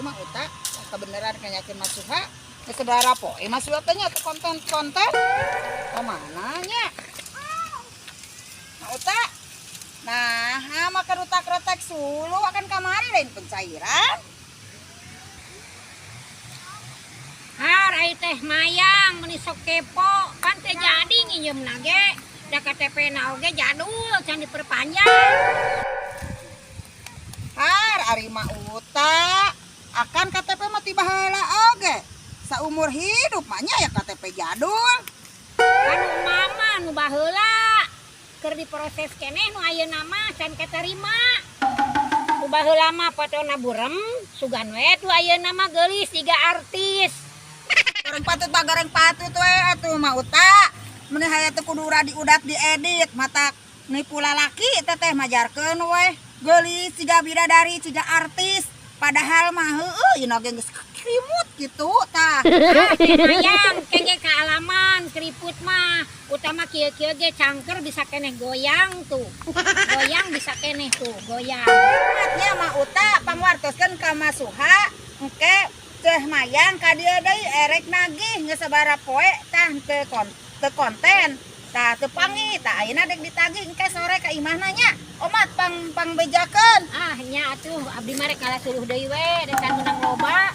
Mah Uta kebenaran kanyakeun Mas Suha. Geus sabaraha poe Mas Suha teh nya teu konten-konten. Ka mana nya? Mak Uta. Nah, makan utak retek suluh akan kamari lain pencairan. Har ai teh mayang meni sok kepo pan teh jadi nginjem ge da KTP na oge jadul can diperpanjang. Har ari Mak Uta akan KTP mah ti baheula oge. Saumur hidup mah nya ya KTP jadul. Anu mama nu baheula keur diproses keneh nu ayeuna mah can katarima. Nu baheula mah fotona burem, sugan we tuh ayeuna mah geulis siga artis. Goreng patut mah goreng patut we atuh Mak Uta. Meni haya teu kudu ura diudat diedit matak nipu lalaki teteh majarkeun we. Geulis siga bidadari siga artis. Padahal mah heueuh ieu oge geus krimut gitu tah. Ah, teh mayang kenge kaalaman keriput mah utama kieu-kieu ge cangker bisa keneh goyang tuh. Goyang bisa keneh tuh, goyang. Nya Mak Uta pangwartoskeun ka Mas Suha engke teh mayang ka dieu deui erek nagih geus sabaraha poe tah teu konten tah teu panggih tah ayeuna dek ditagih engke sore ka imahna nya omat pang pang bejakeun. Ah, nya atuh abdi mah rek ngala suluh deui we, dek can meunang loba.